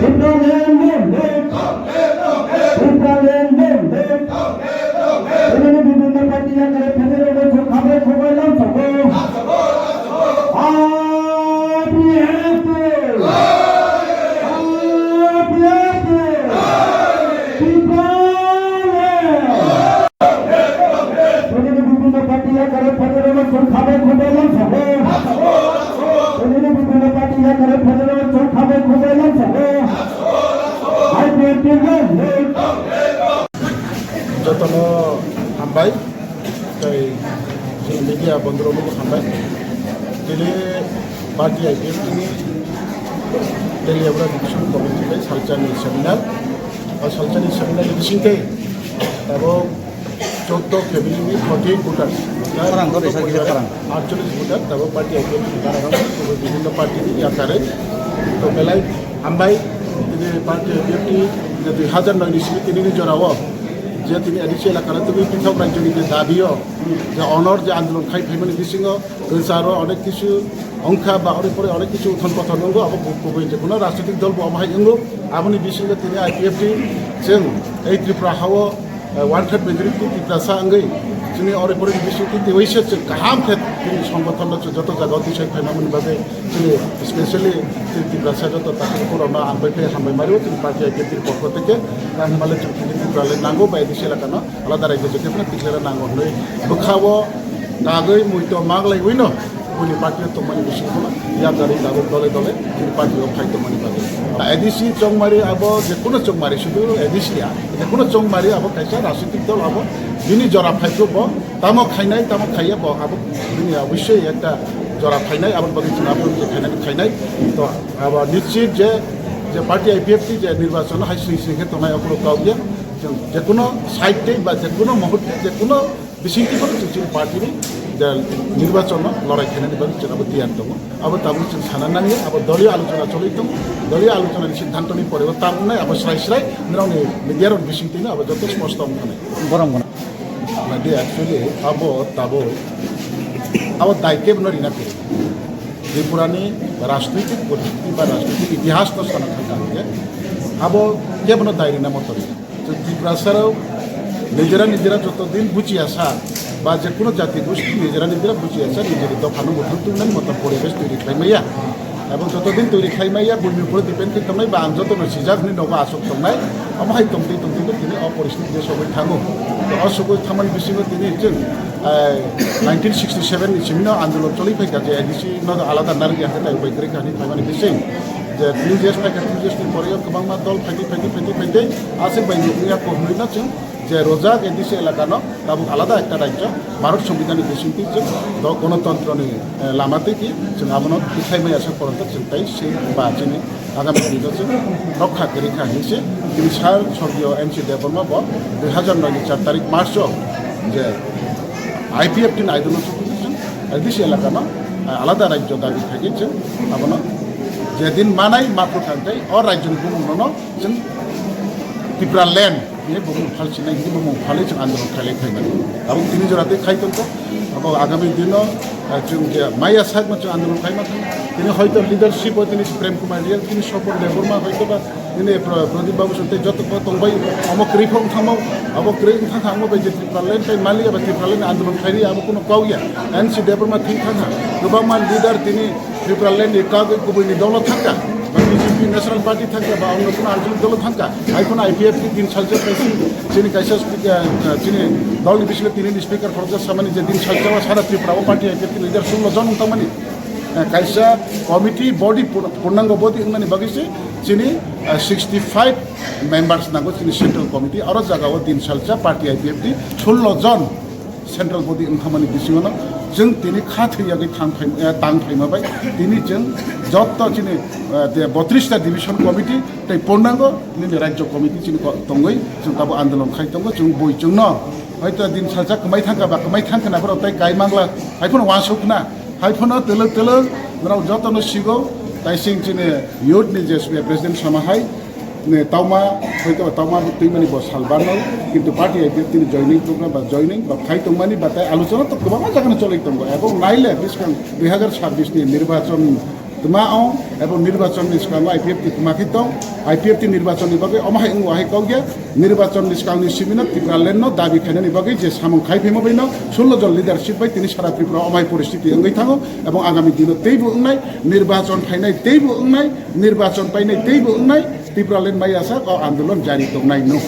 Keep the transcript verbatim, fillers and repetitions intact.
Tipraland movement! Tipraland movement! Tini bibhinno party yakare phaiwi rokno chwng khabai khumbai lamsogo. I P F T! I P F T! Tipraland! Tini bibhinno party yakare phaiwi rokno chwng khabai khumbai lamsogo. Tini bibhinno party yakare phaiwi rokno chwng khabai khumbai lamsogo. Jotono hambai, tei chini media bondhurokno hambai. Tini party I P F T ni Teliabra Division Committee bai salchani seminar. O salchani seminar ni bisingtwi tabuk chwddo family ni forty eight voters. Khorang khe resa kisa khorang. Aatcholish voter, tabuk party I P F T ni khorang, bibhinno party ni yakare. To belai hambai, tini party I P F T ni dui hazar noi ni simi tini ni jorao, je tini A D C elakano tini pithok rajyo ni je dabi o, je onor je andolon khai phaimani bisingo, kwcharo onek kisu ongkha ba ore pore onek kisu uthon pathon wngo, abo kubui je kuno rajnitik dol bo omo hai wngo, aboni bisingo tini I P F T chwng ei Tripura hao eh, one third majority Tiprasa wngwi chini ore pore bisingtwi twiwi se chwng kaham khe chini songgothon no chwng joto jagao tisai phaimani bagwi chini specially chini Tiprasa joto takhukurokno ang bai phai hambai mario chini party I P F T ni pokho theke. Ang hwnmale chwng chini Tiprale nango bai A D C elakano alada raijyo je khe phano tikhlera nango hwnwi bwkhao kagwi muito maglaiwino Bini party o tongmani bisingtwi yakari tabuk dole dole bini party o phai tongmani bagwi. A D C chongmari abo je kuno chongmari sudu A D C ya. Je kuno chongmari abo kaisa rajnitik dol abo bini jora phaikhe bo tamo khainai tamo khaiya bo abo bini obviously ekta jora phainai aboni bagwi chwng abo je khainani khainai. To abo nischit je je party I P F T je nirbachon hai sring sring khe tongnai okoro kau ya. Chwng je kuno side tei ba je kuno muhurte je kuno Bisingtwi phano chwng chini party ni je nirbachon no lorai khainani bagwi chwng abo tiyar tongo. Abo tabuk chwng sana nangya, abo doliyo alochona choli tongo. Doliyo alochona ni siddhanto ni pore bo tamo wngnai, abo srai srai norok ni media rok ni bisingtwi no abo joto sposto wng thangwi. Borok bono. Nadi actually abo tabuk abo dai kebo no rina khe Tripura ni rajnitik poristiti ba rajnitik itihas no sana thangkha hwnkhe abo kebo no dai rina moto rina. Chwng Tiprasarok nijera nijera joto din buchiya sa ba je kuno jati gosti nijera nijera buchiya sa nijeri dophano muthung twngnani motom poribesh toiri khlai maya. Ebong joto din toiri khlai maya buini upore depend khe tongnai ba ang jotono sijak hwnwi nogo aswk tongnai. Omo hai tongtwi tongtwi tini o poristiti sogwi thango. To o sogwi thangmani bisingo tini chwng, eh, nineteen sixty seven ni simino andolon choli phaikha je A D C no alada narwkya hwnkhe tai upai kwrwi kha hwnwi phaimani bising. Je two years phaikha, two years ni pore o kwbangma dol phaidi phaidi phaidi phaidi aswk bai nukya ko hwnwi no chwng je rojak A D C elaka no tabuk alada ekta rajyo Bharat Songbidan ni bisingtwi chwng do-, gonotontro ni, eh, lama twi ki chwng abono tikhlai maya sak poronto chwng tai se ba chini agami dino chwng rokha kwrwi kha hinwi se tini sir Sorgiyo M C Debbarma bo dui hazar noi ni char tarik March o je I P F T ni aidolo chwng A D C elaka no, eh, alada rajyo dabi khaikhe chwng abono jedin manai maphru kha tei o rajyoni bumung no chwng Tipraland hwnwi bumung phal sinai hwnwi bumung phalwi chwng andolon khailai phaimani. Abo tini jora tei khai tongkha. Abo agami dino, eh, chwng je maya sakno chwng andolon khaima thang. Tini hoito leadership o tini Prem Kumar Riyal, tini Sopon Debbarma hoito ba Nini Pro-, Pradip Babu Sante joto ko tongbai, omo kwrwi phok wngthangmo, abo kwrwi wngthangkha, omo bai je Tipraland tei mali eba Tipraland ni andolon khairi abo kuno kau ya. N C Debbarma thwi thangkha, kwbangma leader tini Tipraland ni kagwi kubui ni dolo thangkha, ba B J P National Party thangkha, ba onno kuno anchalik dolo thangkha, hai phano I P F T din salsa kaisa chini kaisa speaker, chini dol ni bisingo tini ni speaker khoroksa samani je din salsa o sara Tripura o party I P F T leader sullo jon wngtangmani. Eh, kaisa committee body pur-, purnango body wngmani bagwi se chini, eh, sixty five members nango chini central committee, oro jaga o din salsa party I P F T sullo jon central body wngthangmani bisingo no chwng tini kha thwi yagwi thang phai, eh, tang phaima bai tini chwng jotto chini, eh, de botris ta division committee tei purnango nini rajyo committee chini ko-, tongwi chwng tabuk andolon khai tongo chwng bui chwngno hoito din salsa kwmai thangkha ba kwmai thangkha na borok tei kai mangla hai phano uansuk khna. Hai phano twlwk twlwk norok jotono sigo, taising chini youth ni je president sama hai, ne, tauma, hoito tauma twimani bo sal barnai, kintu party I P F T ni joining program ba joining ba phai tongmani ba tai alochona to kwbangma jaga no choli tongo, ebong naile bwskang dui hazar sabbish ni nirbachon Tma ong, ebong nirbachon ni swkango I P F T tma khe tong, I P F T nirbachon ni bagwi omo hai wngo hai kok ya, nirbachon ni swkang ni simi no Tipraland no dabi khainani bagwi je samung khai phaima bai no sullo jon leadership bai tini sara Tripura omo hai poristiti wngwi thango, ebong agami dino teibo wngnai, nirbachon phainai teibo wngnai, nirbachon painai teibo wngnai, Tipraland mai asa o andolon jari tongnai no.